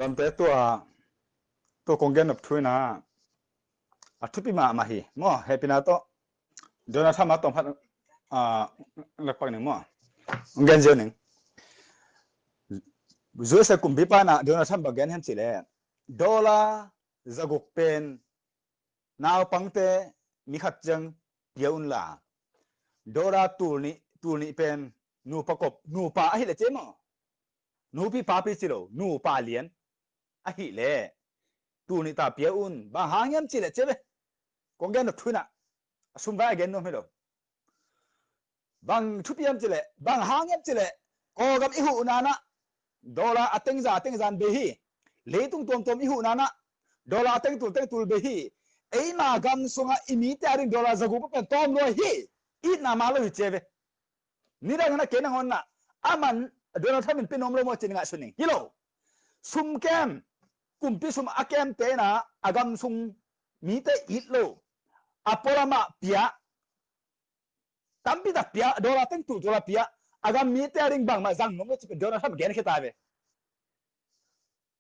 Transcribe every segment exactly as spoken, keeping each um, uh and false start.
Lamte tua, tua kong gen nop thu in a, a thupi mahmah hi maw, hehpihna tawh Donald Trump a tawm khat, ah, lak pak ning maw. Kong gen ziau ning. U S A kumpipa in a Donald Trump bang gen hiam cih leh, dollar zaguk pen naupangte mi khat ciang pia un la, dollar tul nih, tul nih pen nupa kop, nupa ahih leh ci maw. Nupi papi ci lo, nupa lian ahih leh tul nih ta pia un. Bang hang hiam cih leh ci ve. Kong gen nop thu in a, a sum vai a gen nuam hi lo. Bang thupi hiam cih leh, bang hang hiam cih leh, Kawlgam i huhna in a dollar a tengza a tengza bei hi. Leitung tuamtuam i huhna in a dollar a tengtul tengtul bei hi. Eima gam sungah i mite a ding dollar zaguk pen tawm lua hi. Itna man lo hi ci ve. Nidang in a kei nangawn in a, aman Donald Trump in pia nuam lo maw ci-in ngaihsun ning. Hi lo. Sum kem, kumpi sum a kemte in a, a gam sung mite it lo, a pualam ah pia, tampi tak pia, dollar tengtul tul a pia, a gam mite a ding bangmah zang nuam lo ci pen Donald Trump gen khia ta ve.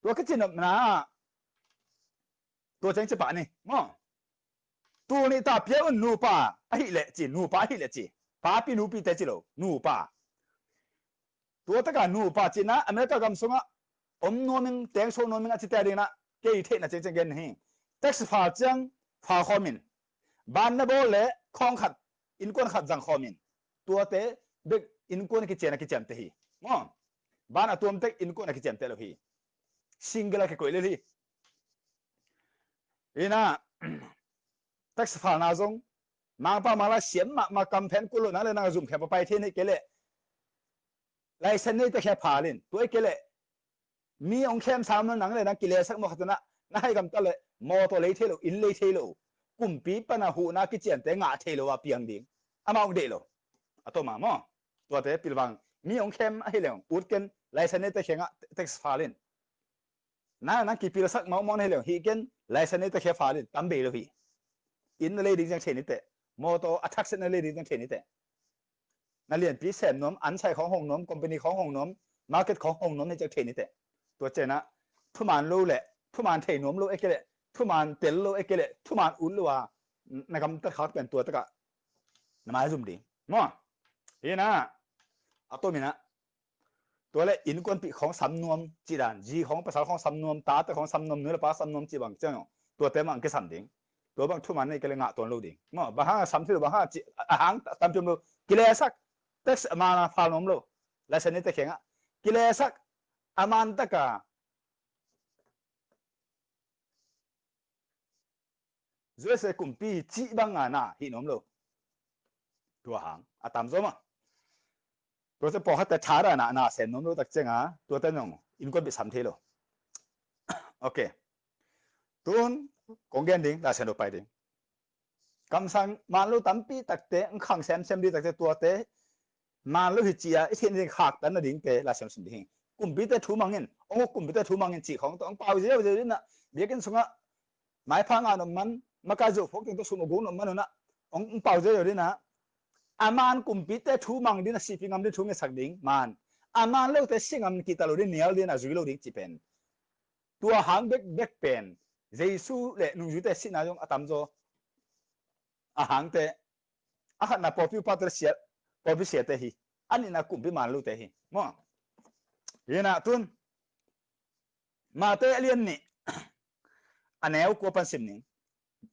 Tua ka ci nopna, tua ciang ci pah ni maw. Tul nih ta pia un nupa ahih leh ci, nupa ahih leh ci. Papi nupite ci lo, nupa. Tua tak a nupa cihna America gam sungah om nuam ing, teng suak nuam ing a cite a ding in a, kei theihna ciangciang gen hi. Tax file ciang file khawm in. Ban na bawl leh khawng khat, innkuan khat zang khawm in. Tuate bek innkuan a kician a kiciamteh hi. Maw. Ban a tuam tek innkuan a kiciamteh lo hi. Single a kikoih lel hi. In a, tax file na zong, Mangpau Mangla siam mahmah, kam phen kul lo, nang leh nang a zum khem a pai thei, ahih kei leh license neite khia phal in. Tua ahih kei leh mi hong khem sam lo, nang leh nang kilesak mawk khat in a, na haih gam ta leh mawtaw lei thei lo, inn lei thei lo, kumpi pan a huhna kiciante ngah thei lo a piang ding. Amau hong deih lo. A tawm a maw. Tuate pilvang, mi hong khem ahih leh ut ken, license neite khia ngah, tax file in. Na, nang kipilsak mawkmawk na hi leng, hih ken license neite khia phal in, tam bei lo hi. Inn na lei ding ciang thei ni teh. Mawtaw a thakset na lei ding ciang thei ni teh. Na lianpi sem nuam, an sai khawng hong nuam, company khawng hong nuam, market khawng hong nuam hi ciang thei ni teh. Tua ciangin a, thuman lo leh, thuman thei nuam lo ahih kei leh, thuman tel lo ahih kei leh, thuman ut lo a na gamtat khak pen tua tak a na maizum ding. Maw. Hi in a, a tawm in a, tua leh innkuanpih khawng sam nuam cih dan, zi khawng pasal khawng sam nuam, tate khawng sam nuam, nu leh pa sam nuam cih bang ciang, tuate mah hong kisam ding. Tua bang thuman na hih kei leh ngah tuan lo ding. Maw, bang hang a sam thei lo, bang hang a ci, a hang tam ciam lo. Kilesak, tax a man a phal nuam lo. License neite khia ngah. Kilesak, a man tak a U S A kumpi cih bang a na hih nuam lo. Tua hang a tamzaw mah. Tuate pawlkhatte tha dan a na sem nuam lo tak ciang a, tuate zong innkuanpih sam thei lo. Ok. Tun kong gen ding, Lai Siangtho pai ding. Kamsang man lo tampi takte, hong khang semsem ding takte, tuate man lo hi ci a i theih nading khaktan nadingte Lai Siangtho sim ding hi. Kumpite thu mang in, hong uk kumpite thu mang in cih khawng tawh hong pau ziauziau ding a, biakinn sungah maipha ngah nop man, makai zoh phawk teng tawh sum a guk nop man un a, hong pau ziauziau ding a, a man kumpite thu mang ding a, sihpih ngam ding thu ngetsak ding man, a man lote si ngam kihta lo ding, nial ding a, zui lo ding cih pen. Tua hang bekbek pen Jesu leh nungzuite sihna zong a tamzaw a hangte, a khatna pawlpi upate sia, pawlpi siate hi. A nihna kumpi man lote hi. Maw. Hi in a tun Mate a lian nih, a neu kua pan sim ning.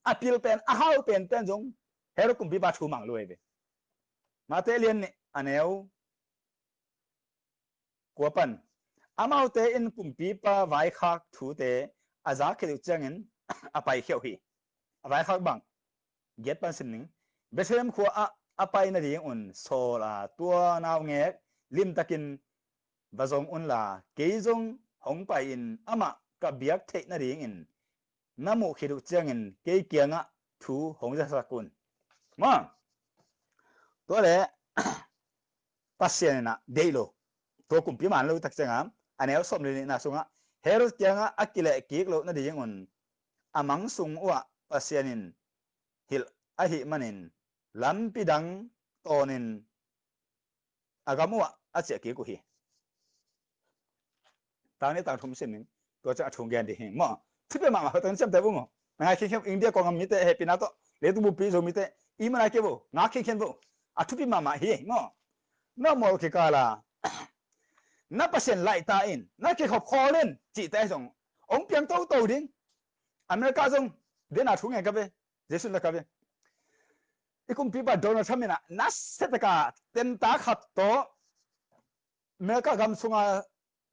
A pil pen, a hau pen ten zong Herod kumpipa thu mang lo hi ve. Mate a lian nih, a neu kua pan. Amaute in kumpipa vaikhak thute a zak khit uh ciangin a paikhia uh hi. A vaikhak bang, giat pan sim ning. Bethlehem khua ah a pai nadingun sawl a, tua naungek limtakin va zong unla, kei zong hong pai-in amah ka biak theih nadingin na muh khit uh ciangin kei kiangah thu hong zasak un. Maw. Tua leh Pasian in a deih lo, tua kumpi man lo tak ciangah, a neu sawm le nihna sungah Herod kiangah a kileh kik loh nadingun a mang sung uhah Pasian in hilh ahih manin lampi dang tawnin a gam uhah a ciah kik uh hi. Tang nih tang thum sim ning. Tua ciang a thu gen ding hi maw. Thupi mahmah, hoih takin ciamteh vo maw. Na ngai khinkhian, India kong a mite, hehpihna tawh leitung buppi Zomite i manai kei vo, ngak khinkhian vo. A thupi mahmah hi maw. Na mawl kikal a na Pasian laihta in, na kikhop khawl in cihte zong hong piang toto ding. America zong dena thu ngen ka ve, Jesu la ka ve. I kumpipa Donald Trump in a nasia taka tenta khat tawh America gam sunga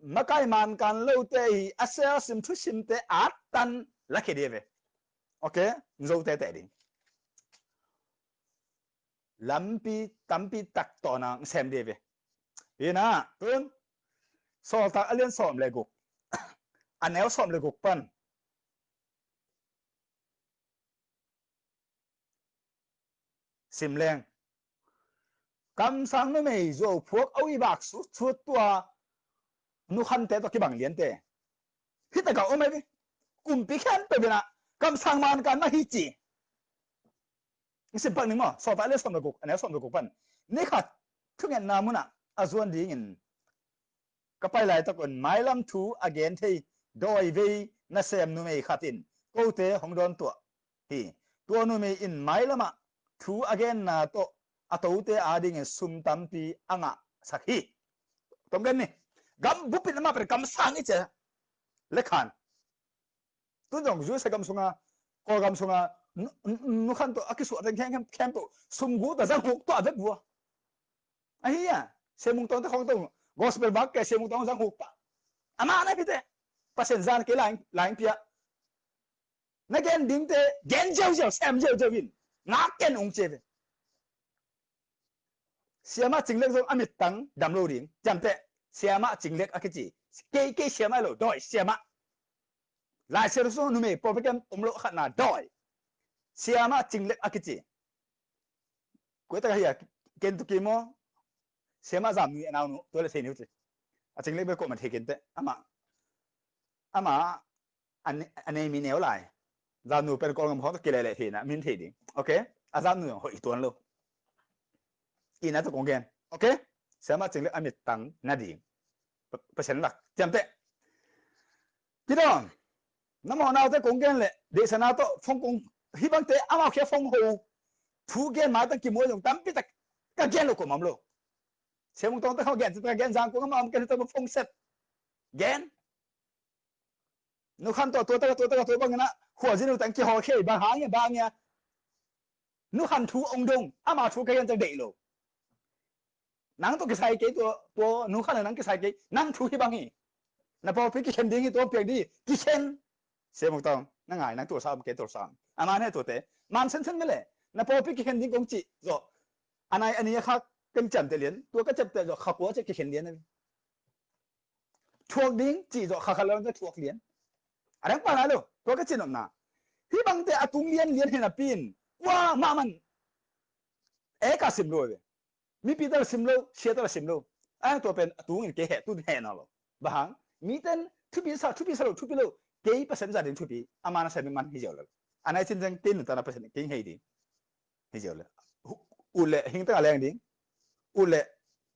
makai mankan lote hi a selsim thusimte a tan lakhia ding ve. Ok, Zote teh ding. Lampi tampi tak tawh na sem ding ve. Hi na, tun Sawltak a lian sawm le guk, a neu sawm le guk pan sim leng. Kamsang numei zuau phuak a ui vak sutsuat tua nukhante tawh kibang liante. Hih takah om ahi ve. Kumpi khempeuh in a kamsang mankan mah hi ci. I sim pak ning maw, Sawltak a lian sawm le guk, a neu sawm le guk pan. Ni khat thungetna munah a zuan dingin ka pai laitak un mailam thu a gen thei dawi vei nasem numei khat in kote hong dawn tuah hi. Tua numei in mailamah thu a genna tawh a tote adingin sum tampi a ngahsak hi. Tom gen ni. Gam bupin amah pen kamsang i ci a lekhan. Tun zong U S A gam sunga, Kawlgam sunga, nu-, nu-, nukhan tawh a kisuah teng khempeuh sum gu ta, zang huk tuah vek vua. Ahi a, Sia Mung Tawng te khawng tawh gospel bak kei, Sia Mung Tawng zang huk pah. Amah na pite Pasian zan kei lai, lai pia. Na gen dingte gen ziauziau, sem ziauziau in, ngak ken ung ci ve. Siamah Cinglek zong a mittang dam lo ding. Ciamteh, Siamah Cinglek a kici. Kei, kei Siamah lo, dawi Siamah. Lai Siangtho sung numei pawlpi kem om lo khatna dawi. Siamah Cinglek a kici. Koi tak a hi a, ken tu ki maw. Siamah Zam Nui a naunu, tua le thei niu ci. A Cinglek bek kawh man thei kenteh. Amah, amah a ne-, a nei mi neu lai. Zam Nu pen Kawlgam khawng tawh kileleh theihna min thei ding. Ok? A Zam Nu zong hoih tuan lo. Ina tawh kong gen. Ok? Siamah Cinglek a mittang na ding. Pa-, Pasian lak. Ciamteh. Kidawm. Na mawhnaute kong gen leh deihsana tawh phone kong, hih bangte amau khia phone ho. Thu gen maitang kimuai zong tampi tak ka gen lo kawm om lo. Sia Mung Tawng te khawng gen, te ka gen zang kong amau om ken te phone set. Gen. Nukhan tawh tua taka, tua taka, tua bangin a khualzin uh tang kihawlkhia bang hang ia, bang ia. Nukhan thu ong dong, ama thu ka gen tang deih lo. Nang tawh kisai kei tua, tua nukhan nang kisai kei, nang thu hi bang hi. Na pawlpi kikhen ding hi, tua piak ding hi, kikhen. Sia Mung Tawng, na ngai, nang tua sa om kei tua sa om. Ama ne tuate, man sensen mele, na pawlpi kikhen ding kong cih zawh. A nai a ni a kha kan ciamteh lian, tua ka ciamteh zawh kha kua ciah kikhen lian a. Thuak ding cih zawh kha kha lo thuak lian. A dang pa lai lo, tua ka cin omna. Hih bangte a tung lian lian hen a pin. Ua mahman. E ka sim lo ve. Mipi tala sim lo, sia tala sim lo. A tua pen a tungin kei heh tun heh na lo. Bahang, miten thupi sa, thupi sa lo, thupi lo. Kei Pasian za ding thupi. A man a sa mi man hi ziau lo. A nai cin zeng kei nutana Pasian kei hei ding. Hi ziau le. Hu-, ut le hing teng a leng ding. Ut le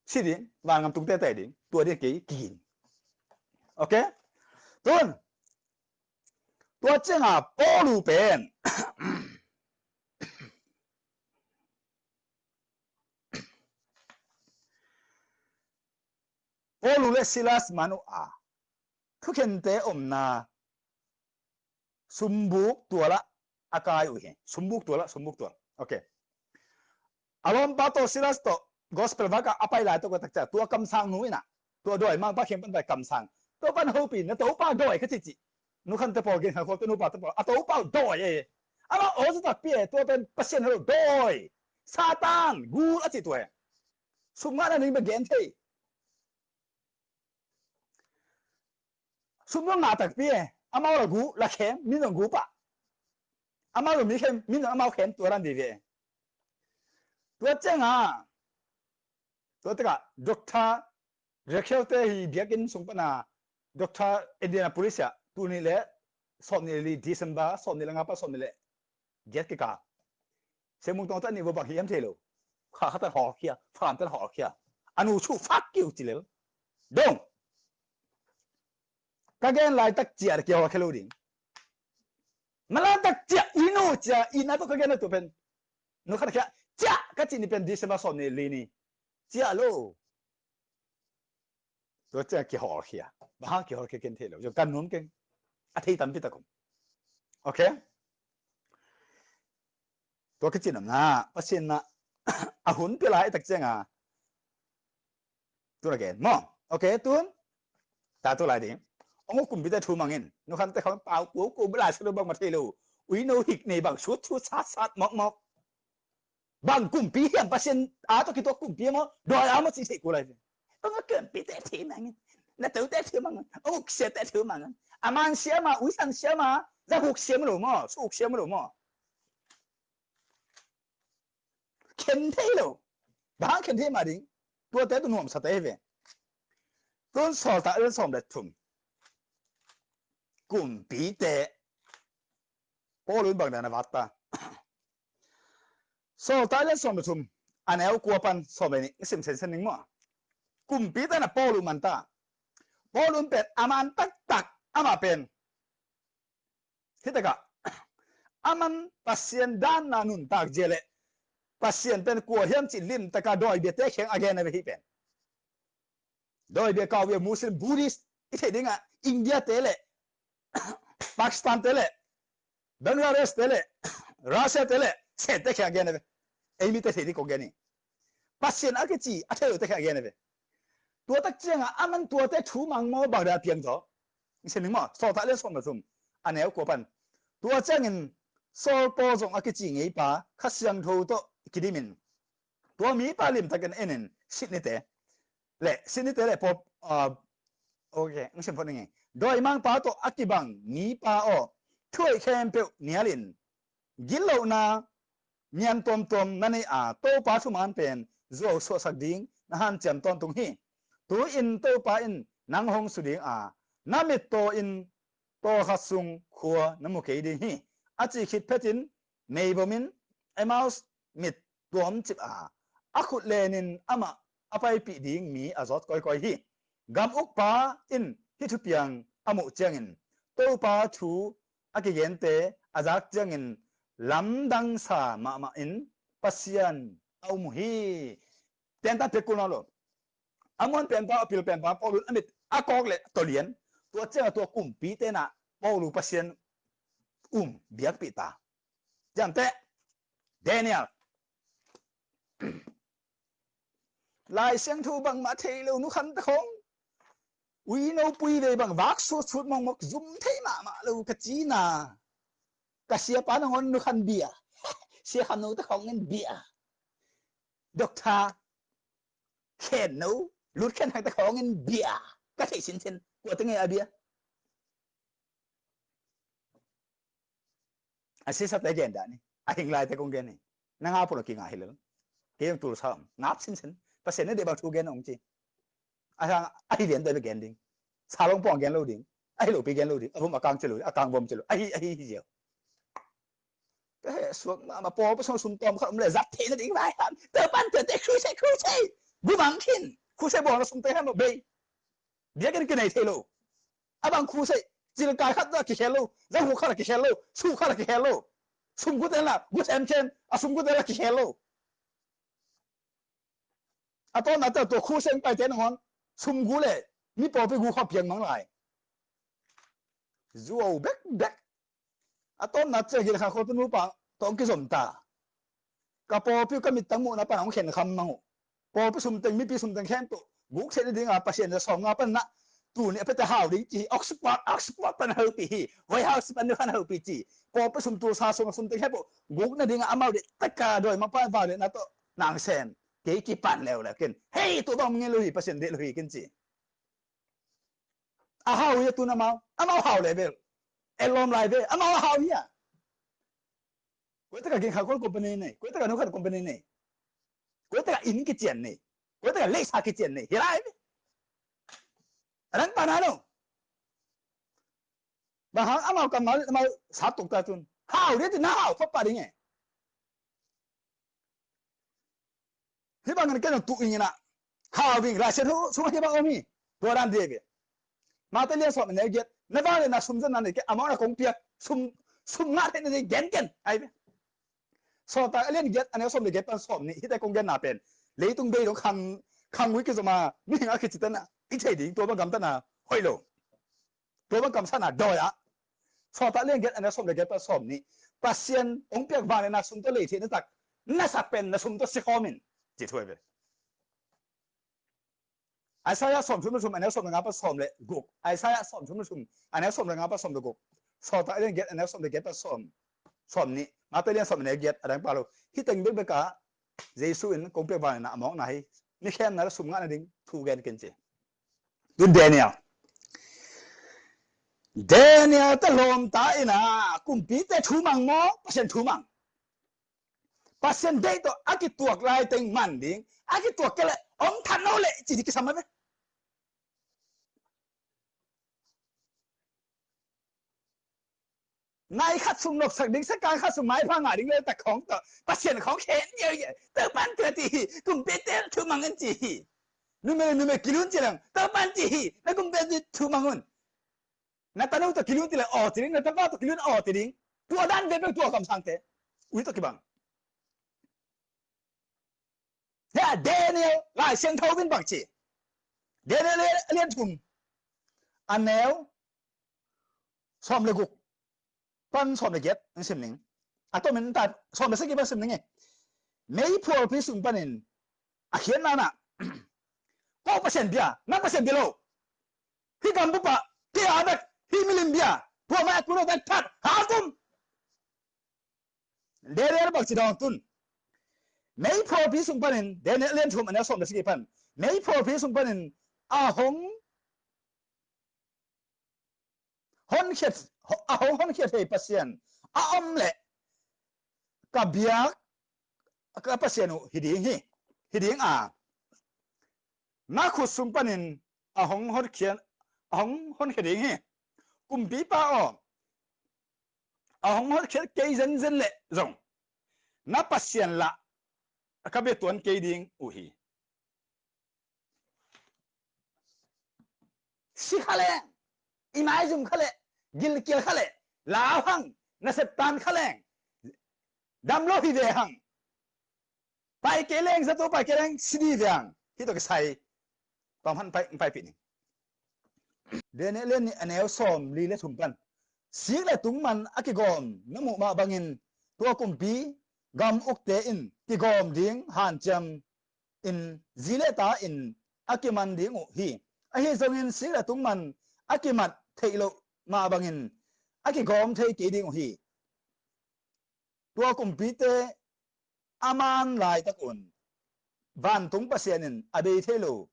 si ding. Vangam tung tete ding. Tua ding kei kigin. Ok? Tun. Tua cianga Paulu pen. Paulu le Silas manu a. Thukhente omna. Sumbuk tuala a kai uh hi. Sumbuk tuala, sumbuk tuala. Ok. A lawmpa tawh Silas tawh gospel vaka a pai lai tawh ka takcia. Tua kamsang nu ina. Tua dawi mangpa khiang pan pai kamsang. Tua pan hopi na topa dawi ka cici. Nukhante pawl gen khan khawlte nupa te pawl. A topa dawi e. Ama aw zatakpi e. Tua pen Pasian halo dawi. Satan. Gul a ci tua e. Sum ngahna ning ba gen thei. Sum zong ngah takpi e. Amau la gu, la khem, min zong gu pah. Amau zong mi khem, min zong amau khem, tua dan vive. Tua cianga. Tua taka, Doctor Rakhel te hi biakinn sung pana, Doctor Indianapolis ah, tuni le, sawm ni le li December, sawm ni le nga pa, sawm ni le giat kikal. Semung tawng tan ni vo bang hiam thei lo. Kha kha tan hawlkhia, fam tan hawlkhia. A nu chu fak kiu ci lel. Dong. Ka gen laitak ciah kihawlkhia lo ding. Malantak ciah, inu ciah, ina tawh ka gen a tu pen. Nu khat kia ciah ka cih ni pen December sawm ni li ni. Ciah lo. Tua ciah kihawlkhia. Bang hang kihawlkhia ken thei lo. Zong kan nuam keng. A thei tampi tak om. Okay? Tua kici nam na Pasian na a hun pia lai tak ciang a. Tun again maw. Okay, tun. Ta tu lai ding. Ong uh kumpite thu mangin. Nu khan te khawng pau ku ku bela selu bang ma thei lo. Ui no hik nei bang sut sut sat sat mok mok. Bang kumpi hiam Pasian a tawh kituak kumpi maw. Dawi a maw ci thei ku lai ve. Ong uh kumpite thu mangin. Na tote thu mangin. Ong uh siate thu mangin. A man siam a, ui san siam a. Za huk siam lo maw. Suk siam lo maw. Khen thei lo. Bang khen thei mah ding. Tuate tu nuamsa te hi ve. Tun Sawltak lian sawm le thum. Kumpite. Paul in bang dan a vat ta. Sawltak lian sawm le thum. A neu kua pan sawm le nih. Sim sen sen ning maw. Kumpite na Paul in man ta. Paul in pen a man taktak. Amah pen Hi takah, aman Pasian danna nuntak zia le Pasian pen kua hiam cih lim taka dawi biate kheng a gen a ve hi pen. Dawi bia kau bia Muslim, Buddhist, i theih dingah India te le Pakistan te le Bangladesh te le Russia te le sete kheng a gen a ve. Ei mite theih ding kong gen hi. Pasian a kici a thei lote kheng a gen a ve. Tua tak ciangah aman tuate thu mang maw bangda piang zaw. Sia ning maw, Sawltak lian sawm le thum. A neu kua pan. Tua ciangin Saul Paul zong a kici ngeipa Kha Siangtho tawh kidimin. Tua mipa limtakin enin Sydney te. Le, Sydney te le Paul, ah, okay, ang sim phot ning. Dawimangpa tawh a kibang mipa aw. Thuaih khempeuh nialin. Gitlohna niam tuamtuam na nei a, Topa thuman pen zuau suahsak ding na hanciam tawntung hi. Tu-in Topa in nang hong su ding a, na mit taw in tawlkhat sung khua na mu kei ding hi. A cih khit phetin meibomin Emmaus mit tuamcip a, a khut lenin amah a paipih ding mi a zawt kawikawi hi. Gam ukpa in hih thupiang a muh ciangin Topa thu a kigente a zak ciangin lamdangsa mahmah in Pasian a um uh hi. Tenta pekul na lo. A muan penpa, a pil penpa, Paul in a mit a kawk le tolian. Tua ciangah tua kumpite na Paul Pasian um biakpih ta. Ciamteh Daniel. Lai Siangtho bangmah thei lo nu khan ta khong. Ui no pui vei bang vak sut sut mong mok zum thei mahmah lo ka cina. Ka siapa nangawn nu khan bia. Sia kham no ta khong in bia. Doctor khen no lut khen hang ta khong in bia. Ka thei sinsen kua ta ngei a bia. A sisate gen dah ni. A hing laite kong gen ni. Na ngap pula ki ngah hi lel. Kei ang tulsa om ngap sinsen. Pasian na deh bang thu gen ong ci. A hang a hi lian deh gen ding. Salong pong gen lo ding. A hi lo pi gen lo ding. A vom a kang ci lo ding. A kang vom ci lo. A hi a hi hi ziau. Ka he suak ma ma paw pa song sum tom kha om le zat thei na ding vai ham. Te pan te te khru sei khru sei. Gu bang khin. Khru sei bong na sum te ham lo bei. Biakinn kinei thei lo. A bang khu sei, cil kai khat a kikhel lo, zang khu khat a kikhel lo, su khat a kikhel lo. Sum gu ten la, gu sem chen, a sum gu ten la kikhel lo. A tawmna te tua khu sei paite nangawn, sum gu le, mi pawlpi gu kha piang mang lai. Zuau bek bek. A tawmna ciang hi le kha khualtu nupa tawh kizom ta. Ka pawlpi uh ka mittang muhna pan hong khen kham mang uh. Pawlpi sum teng, mipi sum teng khempeuh guk theih nadinga Pasian le sawm nga pan na tuni a pete hau ding ci hi. Oxford, Oxford pan hopih hi. White House pan ni khan hopih ci. Pawlpi sum tulsa sum, sum teng khempeuh guk nadinga amau deh taka dawi mapa vau deh na tawh nang sem. Kei kipan leuleu kin. Hei, tua bang ngei lo hi, Pasian deh lo hi kin ci. A hau hi a tun amau, amau hau le bel. Elom lai bel, amau a hau hi a. Koi taka ging kha kol company nei, koi taka nu khat company nei. Koi taka in kician nei. Koi taka leisa kician nei. Hi lai bel. Rang pana lo. Ba hang amau kam mal amau sa tuk ta tun. Hau dia tu na hau papa ding e. Hih bangin ken tuh ing ina. Hau ding, Laisiangtho sung hih bang om hi. Tua dan dia ve. Mate lian sawm a neu giat, na vangliatna sum zonna nei kei, a mawkna kong piak, sum, sum ngah theihna ding gengen, ai ve. Sawltak a lian giat a neu sawm le giat pan sawm nih, hihte kong genna pen leitung bei dong khang, khang ui kizom a mihing a kici tana i thei ding, tua bang gamtatna hoih lo, tua bang kamsakna dawi ah. Sawltak a lian giat a neu sawm le giat pan sawm nih, Pasian hong piak vangliatna sum tawh lei theihna tak na sak pen na sum tawh si khawm in, ci thu ai ve. Isaiah sawmthum le thum a neu sawm le nga pan sawm le guk. Isaiah sawmthum le thum a neu sawm le nga pan sawm le guk. Sawltak a lian giat a neu sawm le giat pan sawm, sawm nih. Mate lian sawm a neu giat, a dang pa lo. Hih teng bekbek ah Jesu in kong piak vangliatna a mawkna hi. Mi khemna le sum ngahna ding thu gen ken ci. Tun Daniel. Daniel te lawmta in a kumpite thu mang maw, Pasian thu mang? Pasian deih tawh a kituak lai teng man ding, a kituak kei leh om that no leh ci ding kisam a ve. Nai khat sung nopsak ding, sakang khat sung maipha ngah ding le tak khawng tawh Pasian khawng khen ngiau ngiau. Topan tua ci hi, kumpite thu mang un ci hi. Numei numei kilun ci lang, Topan ci hi, na kumpite thu mang un. Na tanu tawh kilun ci le aw ci ding, na tapa tawh kilun aw ci ding. Tua dan bekbek tua kamsangte. Ui tawh kibang. Hia Daniel Lai Siangtho in bang ci. Daniel a lian, a lian thum a neu sawm le guk pan sawm le giat hong sim ning. A tomin ta sawm le sagih pan sim ning e. Meiphualpi sung panin a khiatna ah, ko Pasian bia, nang Pasian bia lo. Hih gambup ah, kei a bek, hih milim bia, tua mai a tua lo bek phat, ha kum. Daniel bang ci dawng tun. Meiphualpi sung panin, Daniel lian thum a neu sawm le sagih pan. Meiphualpi sung panin a hong honkhiat, a hong honkhiat thei Pasian a om leh ka biak ka Pasian uh hi ding hi, hi ding a, na khut sung panin a hong honkhiat, a hong honkhiat ding hi. Kumpipa aw, a hong honkhiat kei zenzen leh zong na Pasian lah ka bia tuan kei ding uh hi. Si kha leng, i maizum kha leh, gilkial kha leh, lau hang, nasep tan kha leng, dam lo hi ve hang. Pai kei leng, zato pai kei leng, si dih ve hang. Hih tawh kisai pamhan pai, paipih ning. Daniel lian nih a neu sawm li le thum pan. Sik le tung man a kigawm na muh mah bangin tua kumpi gam ukte in kigawm ding hanciam in zi le ta in a kiman ding uh hi. Ahi zongin sik le tung man a kimat theih loh mah bangin a kigawm thei kei ding uh hi. Tua kumpite a man laitak un vantung Pasian in a bei thei lo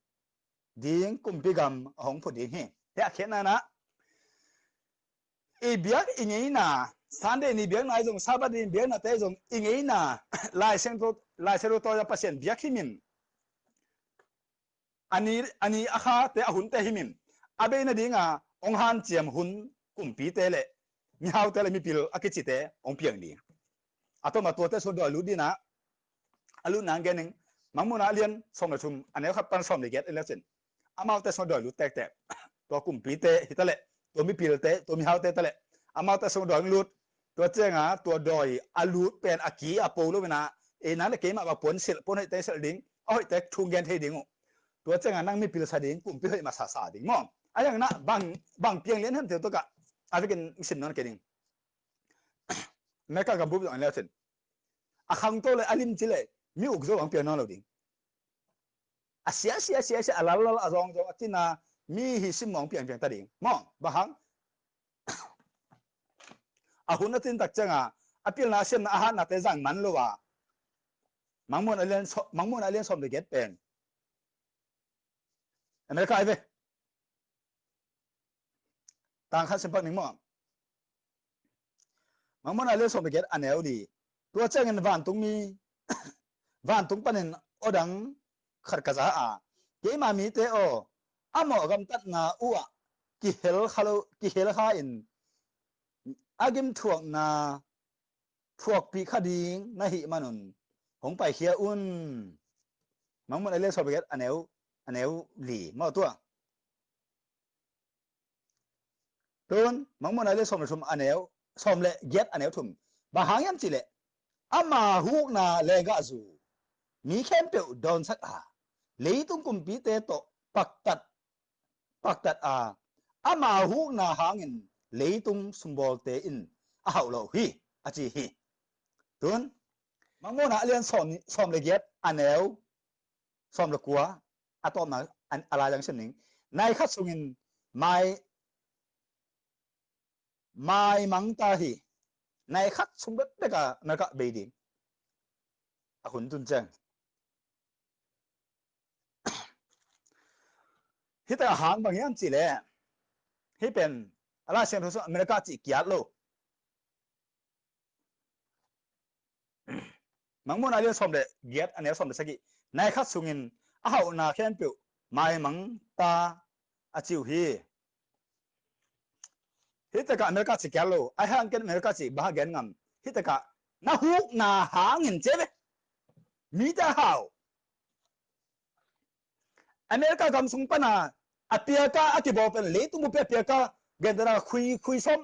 ding kumpi gam a hong phut ding hi. Hih a khiatna ah i biak i ngeina, Sunday ni biakna ahi zong, Sabbath ni biaknate zong i ngeina, Lai Siangtho, Lai Siangtho tawh Pasian biak himin, a ni, a ni a khate a hunte himin, a bei nadinga hong hanciam hun kumpite le mihaute le mipil a kicite hong piang ding. A tawm a tuate sung dawi lut ding a, a lut nang gen ning. Mangmuhna a lian sawm le thum a neu khat pan sawm le giat en le cin. Amaute sung dawi lut tektek. Tua kumpite hi ta leh, tua mipilte, tua mihaute ta leh, amaute sung dawi lut. Tua cianga tua dawi a lut pen a ki a po lo in a, ei nang le keimah bang puan silh, puan hoihte silh ding, a hoihte thu gen thei ding uh. Tua cianga nang mipil sa ding, kumpi hoih masa sa ding maw. A yangna bang, bang piang lian hem teu tua ka, a vekin sim nawn kei ding. Meka gambup zong en le cin. A khangto le a limci le mi uk zo bang piang nawn lo ding. A sia, sia, sia, sia, a lal, lal, a zawng, zawng, a tina mi hi simmawng piang, piang ta ding. Maw, bang hang? A hun a tin tak cianga a pilna a siamna a hatnate zang man lo a. Mangmuhna a lian sawm, Mangmuhna a lian sawm le giat pen. America ai ve. Tang khat sim pak ning maw. Mangmuhna a lian sawm le giat a neu li. Tua ciangin vantung mi, vantung panin aw dang khat ka za a, keima mite aw, a mawh gamtatna uh ah kihel kha lo, kihel kha in a gimthuakna phuakpih kha ding na hih manun hong paikhia un. Mangmuhna a lian sawm le giat a neu, a neu li maw tua. Tun Mangmuhna lian sawm le thum a neu, sawm le giat a neu thum. Bang hang hiam cih leh, ama hukna lenggahzu mi khempeuh dawnsak a, leitung kumpite tawh paktat, paktat a, ama hukna hangin leitung sumbawlte in a hauh lo uh hi, a ci hi. Tun Mangmuhna a lian sawm, sawm le giat a neu sawm le kua, a tawpna a, a lai lang sim ning. Nai khat sungin mai, maimang ta hi. Nai khat sung bekbek a America bei ding a hun tun ciang. Hih takah hang bang hiam cih leh, hih pen a Lai Siangtho sung America cih kiat lo. Mangmuhna lian sawm le giat a neu sawm le sagih. Nai khat sungin a hauhna khempeuh maimang ta, a ci uh hi. Hih takah America cih kiat lo. Ahi hang ken America cih bang hang gen ngam? Hih takah na hukna hangin ci ve. Mite a hau. America gam sung pana a piaka a kibawl pen, leitung bupi a piaka, gentehna khui, khui sawm,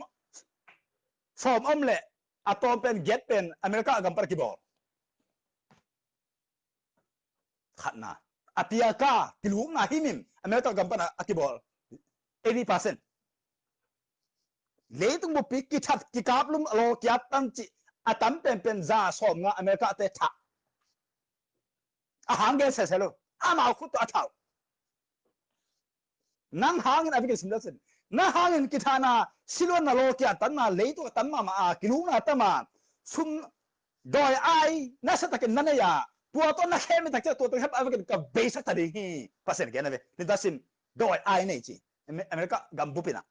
sawm om leh a tawm pen giat pen America gam pana kibawl. Khatna, a piaka kilukna himhim America gam pana a kibawl eighty percent. Leitung bupi kithat kikaplum a lawkiat tan cih a tam penpen za sawmnga America te thah. A hang gen sese lo. Amau khut tawh a thah uh. Nang hangin a vekin sim lel sin. Na hangin kithahna, siluanna, lawkiat tanna, leitung a tam mahmah a, kilukna tam a, sum dawi ai nasatakin na nei a, tua tawh na khem i tak ciang tua tawh khem a vekin ka beisak ta ding hi. Pasian gen a ve. Nita sim, dawi ai nei ci. Ame-, America gam bupi na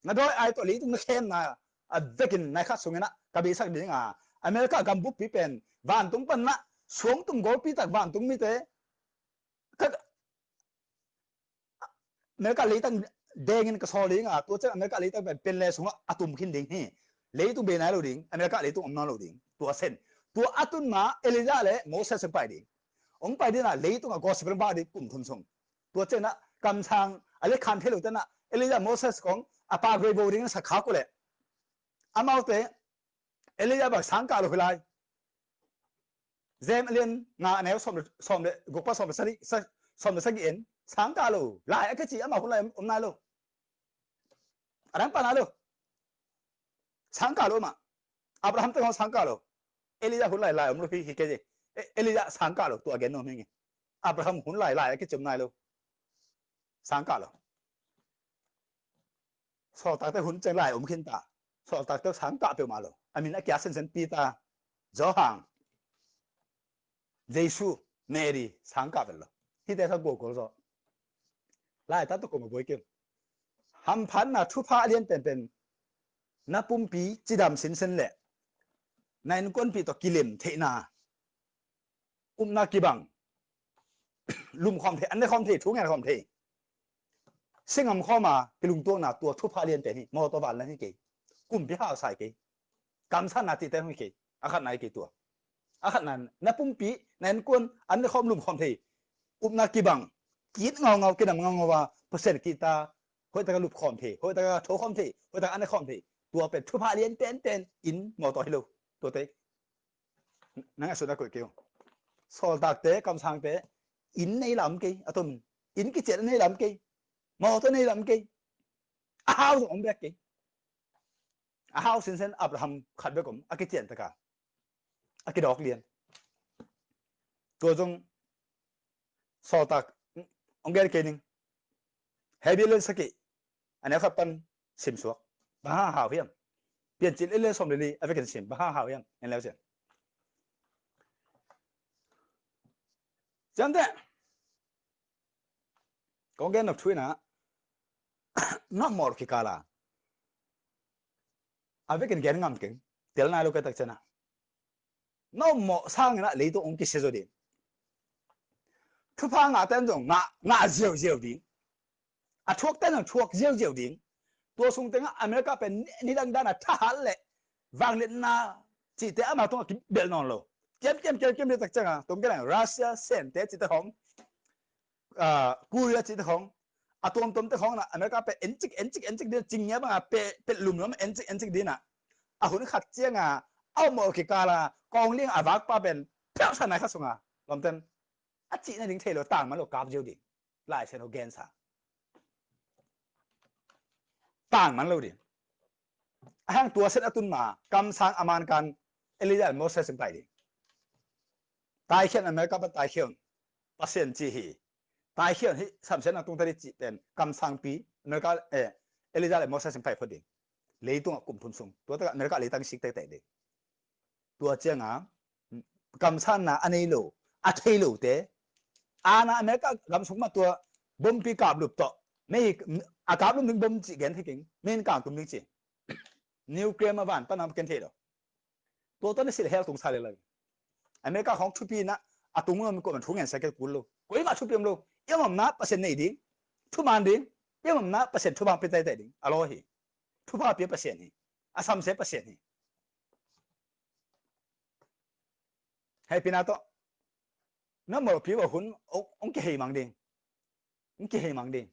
na dawi ai tawh leitung na khemna a vekin nai khat sungin ah ka beisak ding a, America gam bupi pen vantung pan ah suangtum golpi tak vantung mite ka, America leitang dengin ka sawl ding a, tua ciang America leitang pen pen le sungah a tum khin ding hi. Leitung bei nai lo ding, America leitung om nai lo ding. Tua sen, tua a tun ma Elijah le Moses hong pai ding. Hong pai ding a, leitung a gospel hong pha ding kum thum sung. Tua ciang ah kamsang a le khan thei lo ten ah Elijah Moses kong a pa greibo ding na sa khak uh leh, amaute Elijah bang sang kah lo hi lai. James a lian nga a neu sawm le, sawm le guk pan sawm le sagih, sa-, sawm le sagih en sang kah lo lai a kici amah hun lai om nai lo. A dang pan nai lo. Sang kah lo mah. Abraham teng hong sang kah lo. Elijah hun lai lai om lo hi, hi kei. E, Elijah sang kah lo, tua gen nuam hi nge. Abraham hun lai lai a kici om nai lo. Sang kah lo. Sawltakte hun ciang lai om khin ta. Sawltakte sang kah peuhmah lo. A min a kia sensen Peter, Johan, Jesu, Mary, sang kah vel lo. Hihte kha gualgual zaw. Laitat tawh kong a buai kei. Hamphatna thupha a lian penpen na pumpi cidam sinsen le na innkuanpih tawh kilem theihna, upna kibang, lumkhawm thei, an ne khawm thei, thu ngen khawm thei, singam khawm a kilungtuakna, tua thupha lianpen hi. Mawtaw vanleng hi kei. Kumpi hausa hi kei. Kamsanna cihte hong hi kei. A khatna hi kei tua. A khatna, na pumpi, na innkuan an ne khawm, lumkhawm thei, upna kibang, ki-it ngaungau, kinam ngaungau a, Pasian ki-it a, hoihtaka lupkhawm thei, hoihtaka thokhawm thei, hoihtaka an ne khawm thei. Tua pen thupha lianpenpen, inn, mawtaw hi lo. Tuate nang a sut a koih kei uh. Sawltakte, kamsangte, inn nei lam kei, a tomin. Inn kician nei lam kei. Mawtaw nei lam kei. A hau zong om bek kei. A hau sinsen Abraham khat bek om, a kician taka. A kidawk lian. Tua zong Sawltak, ong gen kei ning. Hebru lian sagih, a neu khat pan sim suak. Bang hang hau hiam? Piancil lian sawm le li a vekin sim. Bang hang hau hiam? En leu sian. Ciamteh. Kong gen nop thu in ah, na mawh kikal a, a vekin gen ngam keng. Tel nai lo kei tak ciang ah, na mawh sangin ah leitung ong kisia zaw ding. Thupha ngahte zong ngah, ngah ziauziau ding. A thuakte zong thuak ziauziau ding. Tua sung tengah America pen nidang dan a thahat le vangliatna cihte amah tungah kibelh nawn lo. Kiam, kiam, kiam, kiam, tak ciang a, tung kilang Russia, Sente cihte khong, ah, Korea cihte khong, a tuamtuam te khawng na America pen encik encik encik ding, cingngia banga pe pe lumlum encik encik ding na, a hun khat cianga a om mawh kikala kawng ling a vakpa pen piausa nai kha sunga lawmten a cihna ding thei lo, tang man lo kap ziau ding. Lai Siangtho gensa tang man lo ding. A hang tua set a tun ma kamsang a man kan Elijah le Moses in pai ding. Taikhian America pan taikhian Pasian ci hi. Taikhian hi samsiatna tungta ding cih pen kamsangpi America, eh, Elijah le Moses in pai phot ding. Leitungah kum thum sung tua takah America leitang sik tektek ding. Tua cianga kamsanna a nei lo, a thei lote, ana America gam sung mah tua bompi kaplup tawh mei a kaplup ding bom cih gen thei keng, mei in kangtum ding ci. Nuclear mah van pan a ken thei lo. Tua tawh na silh hel tung sa le lai. America khawng thupi na a tung lo mi kuamah thu ngen sa kei kul lo. Koimah thupi om lo. I omna Pasian nei ding, thuman ding, i omna Pasian thuman pia teitei ding a law hi. Thupha pia Pasian hi. A samsia Pasian hi. Hei pina tawh na mawlpi va hun ong kihei mang ding. Ong kihei mang ding.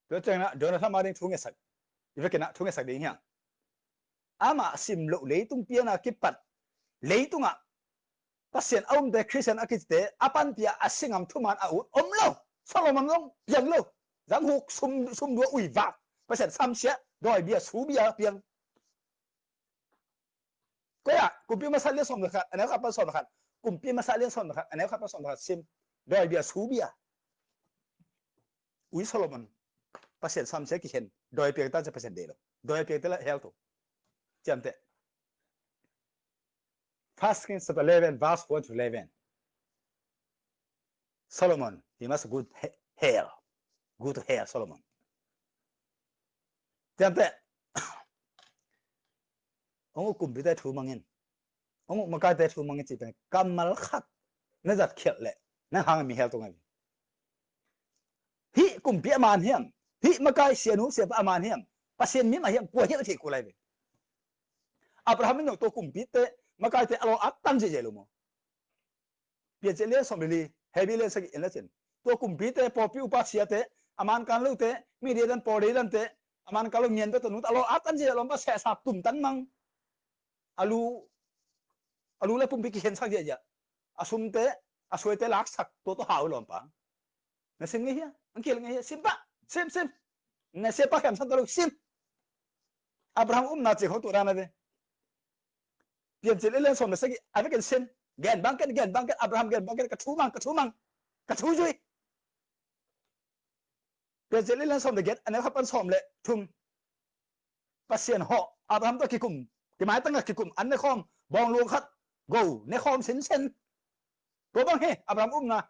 Tua ciangin ah Donald Trump a ding thu ngetsak, i vekin ah thu ngetsak ding hiang. Amah sim loh leitung piana kipat leitungah Pasian a umte Christian a kicite a panpia a singam thuman a ut om lo. Solomon zong piang lo. Zanghuk sum, sum dua ui vak, Pasian samsia, dawi bia su bia piang. Koi ah, Kumpi Masa lian sawm le khat, a neu khat pan sawm le khat. Kumpi Masa lian sawm le khat, a neu khat pan sawm le khat sim. Dawi bia su bia. Ui Solomon, Pasian samsia kikhen dawi piang ta cia Pasian dei lo. Dawi piang te la hel tu. Ciamte. First Kings chapter eleven, verse one to eleven. Solomon, he must go to he-, hell. Go to hell, Solomon. Ciamte. Ong uh kumpite thu mangin, ong uh makaite thu mangin cih pen kammal khat na zat khialh leh nang hang mi hel tung ahi. Hih kumpi a man hiam? Hih makai sianu siapa a man hiam? Pasian mi mah hiam? Kua hiam a theih kul ahi ve. Abraham in no tua kumpite makaite a law a tan ziahziah lo maw? Piancil lian sawm le li, Hebru lian sagih en le cin. Tua kumpite, pawlpi upa siate, a man kan lote, mi deidan pawl deidante, a man kan lo ngian bek tawh nungta a law a tan ziahziah lawmpa, sehsa tumtan mang. A lu, a lu le pumpi kikhensak ziahziah. A sumte, a suaite laksak, tua tawh hau lawmpa. Na sim ngei hia? Ang kil ngei hia? Sim pah, sim, sim. Na sia pah khem san ta lo, sim. Abraham umna cih khawng tua dan a ve. Piancil lian sawm le sagih a vekin sim. Gen bang ken, gen bang ken, Abraham gen bang ken, ka thu mang, ka thu mang, ka thu zui. Piancil lian sawm le giat, a neu khat pan sawm le thum. Pasian hawh, Abraham tawh kikum, kimaitang a kikum, an ne khawm, bawng luang khat, go, ne khawm sinsen. Tua bang hi, Abraham umna.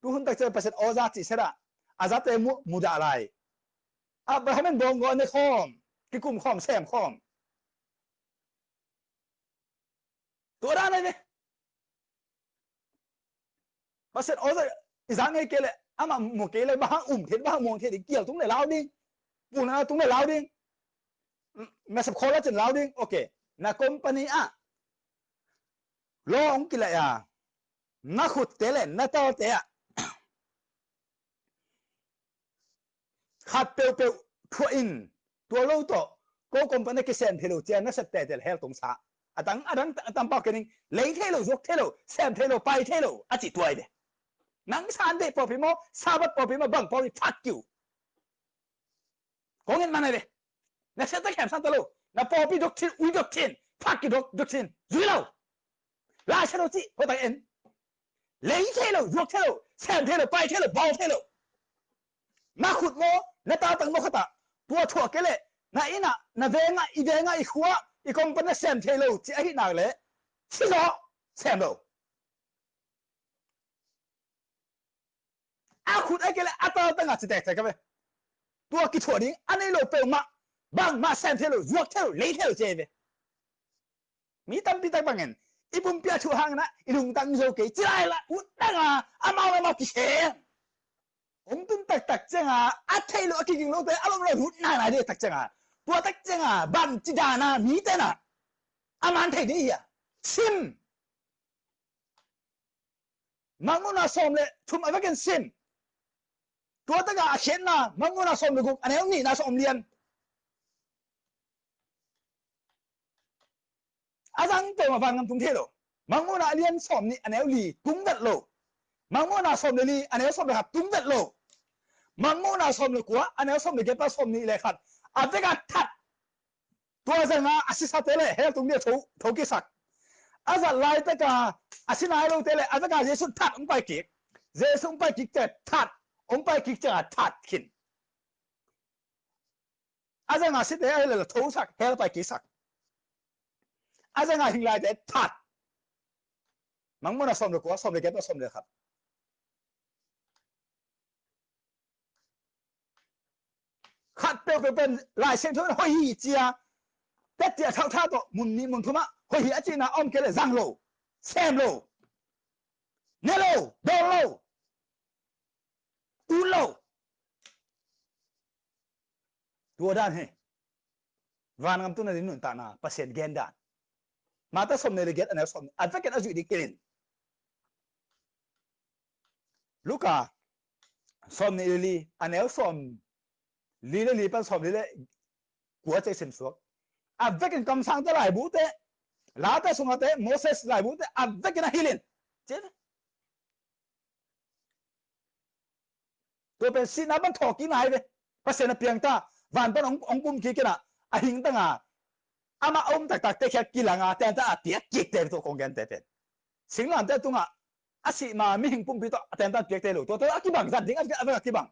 Tu hun tak ciang Pasian aw za cih sela, a zate mu, mudah lai. Abraham in bawng go ne khawm, kikum khawm, sem khawm. Tua dan ahi ve. Pasian aw za, i za ngei kei leh, amah mu kei leh, bang hang um thei, bang hang muang thei ding, kial tung le lau ding. Pulna tung le lau ding. Nasep khawl a cin lau ding. Ok. Na company ah law hong kilaih a, na khutte le na talte ah khat peuhpeuh thuah in, tua lo tawh ko company kisem thei lo cia na sep tetel hel tong sa. A dang, a dang, a dang pau kening, lei thei lo, zuak thei lo, sem thei lo, pai thei lo a cih tua hi ve. Nang Sunday pawlpi maw, Sabbath pawlpi maw, bang pawlpi, fuck you. Kong en man ahi ve. Na siate khem san ta lo. Na pawlpi doctrine, ui doctrine, fuck you doc-, doctrine zui lo. Lai Siangtho cih khuatak en. Lei thei lo, zuak thei lo, sem thei lo, pai thei lo, bawl thei lo. Na khut maw, na tatang maw khatah tua thuah kei leh, na innah, na vengah, i vengah, i khuah, i company sem thei lo cih ahi nak leh, si zaw, sem lo. A khut a kei leh a tatang a ci tektek a ve. Tua kithuah ding a nei lo peuhmah, bangmah sem thei lo, zuak thei lo, lei thei lo ci a hi ve. Mi tampi tak bangin i pumpi a thuh hangin ah i lungtang zo kei ci lai la, ut dang a amau amau kikhen. Hong tun taktak cianga a theih loh a kiging lote a lom lo ut nainai dih tak cianga, tua tak cianga bangci dana mite na a man thei dih hia? Sim. Mangmuhna sawm le thum a vekin sim. Tua takah a khiatna, Mangmuhna sawm le guk, a neu nihna sawm lian. A zang peuhmah vangam tung thei lo. Mangmuhna a lian sawm nih a neu li tung vet lo. Mangmuhna sawm le li a neu sawm le khat tung vet lo. Mangmuhna sawm le kua a neu sawm le giat pan sawm nih le khat a vek a that. Tua zanga a sisate le hell tung ding a tho, tho kisak. A zat laitaka a si nai lote le a veka Jesu that hong pai kik. Jesu hong pai kik te that, hong pai kik cianga that khin. A zanga site a hi le la thosak, hell pai kisak. A zanga hing laite that. Mangmuhna sawm le kua, sawm le giat pan sawm le khat. Khat peuhpeuh pen Lai Siangtho in hoih hi cia, tet cia thauhtha tawh mun nih mun thumah hoih hi a cihna a om kei le zang lo, sem lo, ne lo, dawn lo, tun lo. Tua dan hi. Vangam tunna ding nuntakna Pasian gen dan. Mate sawm nih le giat a neu sawm nih a vekin a zuih ding kilin. Luka sawm nih le li a neu sawm li le li pan sawm li le kua cei simsuak. A vekin kamsangte laibute, late sungate, Moses laibute a vekin a hilhin. Cin. Tua pen sihna pan thawh kik nai ve. Pasian a piangta van pan hong, hong pum kik kina a hingtanga amah a um taktakte khia kilanga tenta a piak kikte tua kong gente pen. Singlamte tungah a sih ma mihing pumpi tawh a tenta piakte lo. Tuate a kibang zat ding a, a, a kibang.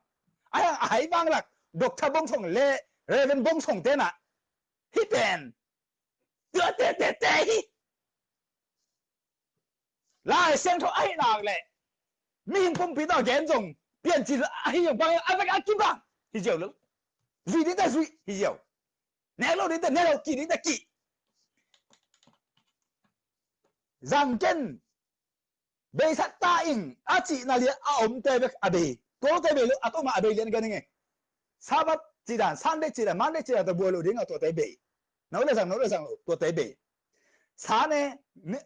A hiang a hai vanglak Doctor Bong Song le Reverend Bong Song tena hih pen tuate tete hi. Lai Siangtho ahi nak le mihing pumpi tawh gen zong piancil ahi zong bang a vek a kibang hi ziau lo. Zui ding ta zui hi ziau. Nek lo ding ta nek lo, ki ding ta ki. Zang ken beisak ta ing a cihna lian a omte bek a bei. Tuate bei lo, a toma a bei lian gan ing e. Sabbath cih dan, Sunday cih dan, Monday cih dan tawh buai lo ding a tuate bei. No le zang, no le zang lo tuate bei. Sa ne, ne,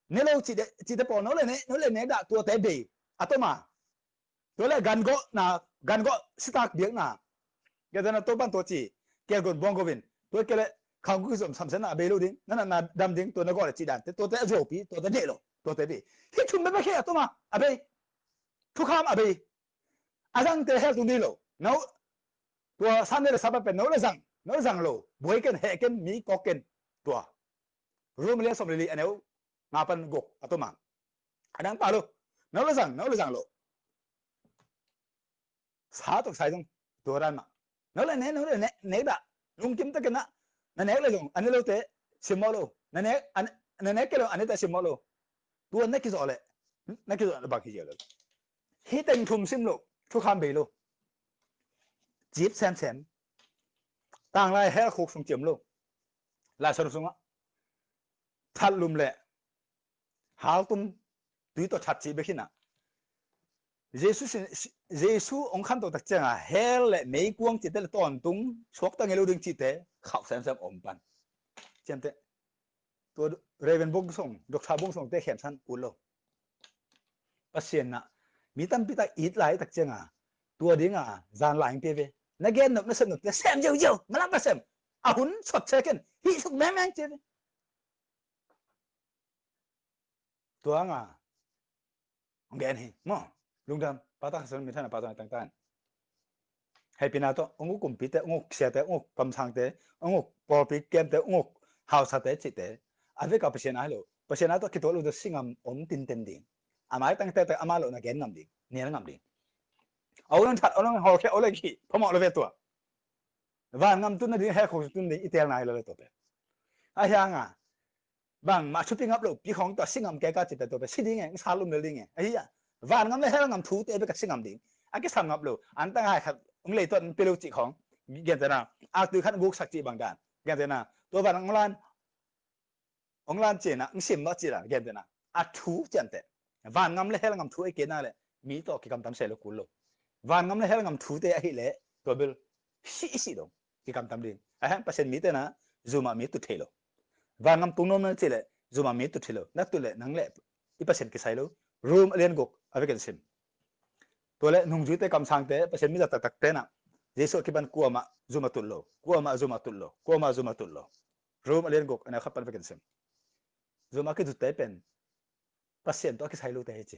ne lo cih de, cihte pawl no le ne, no le ne dah tuate bei. A toma. Tua le gan gawh na, gan gawh sitak biakna. Gentehna Topan tua ci, kelgon buang govin. Tua kele khangkui zom samsen na a bei lo ding, na na na dam ding, tua na gawh le cih dante, tuate a zuaupi, tuate nei lo, tuate bei. Hih thum bek bek hi a tuma a bei. Thukham a bei. A zangte hell tung ding lo. No, tua Sunday le Sabbath pen no le zang, no le zang lo. Buai ken, heh ken, mi kawk ken. Tua. Rom lian sawm le li a neu nga pan guk a tuma. A dang pa lo. No le zang, no le zang lo. Sa tok sai zong tua dan mah. No le ne, no le ne, nek dah. Lungkim takin ah na nek le zong a ne lote simmawh lo. Na nek, a ne, na nek kei lo a nete simmawh lo. Tua na kizawh le, na kizawh le bang hi zia lo. Hih teng thum sim lo, thukham bei lo. Cip semsem. Tanglai hell khuk sung ciam lo. Lai Siangtho sungah that lum le haltum tui tawh that cih bek hi na. Jesu sin, Jesu hong khanto tak cianga hell le meikuang cihte le tawntung suakta ngei lo ding cihte khauh semsem om pan. Ciamteh. Tua Reverend Bong Song, Doctor Bong Song te khemsan ut lo. Pasian na mi tampi tak it lai tak cianga tua dinga zan lai pia ve. Na gen nop na sem nop te sem ziauziau, malam pa sem. A hun sot se ken hih suk mengmeng cia ve. Tua nga hong gen hi maw. Lungdam, pa ta khasan mi thana pa ta tangtan. Hei pina to, ong uk kumpite, ong uk siate, ong uk kamsangte, ong uk pawlpi kemte, ong uk hausate cihte a veka Pasian a hi lo. Pasian a to kituak lo to singam om tinten ding. A mai tangte te ama lo na gen ngam ding, nial ngam ding. Au lang that, au lang hawlkhia, au lang khi phamawh lo ve tua. Van ngam tun na ding, hell khuk tun ding i tel nai lo le tua pe. A hianga bangmah thupi ngap lo pi khawng tawh si ngam kei ka cihte tua pen si ding e, sa lum lel ding e. Ahi a, van ngam le hell ngam thute bek a si ngam ding. A kisam ngap lo, an tang hai khat ong lei tuat ong pia lo cih khawng. Gentehna, aktui khat ong guksak cih bang dan. Gentehna, tua van ong lan, ong lan cihna, ong sim mah cihna, gentehna. A thu ciamteh. Van ngam le hell ngam thu a i kena le mi tawh kikamtam se lo kul lo. Van ngam le hell ngam thute ahi le tua bel si i si dong kikamtam ding. A hen Pasian mite na zuma mi tut thei lo. Van ngam tung nuam na ci le zuma mi tut thei lo. Na tut le nang le i Pasian kisai lo. Rom a lian guk a vekin sim. Tua le nungzuite kamsangte, Pasian mi zat taktakte na, Jesu a kipan kuamah zum a tut lo, kuamah zum a tut lo, kuamah zum a tut lo. Rom a lian guk a neu khat pan vekin sim. Zum a kizute pen Pasian tawh a kisai lote hi ci.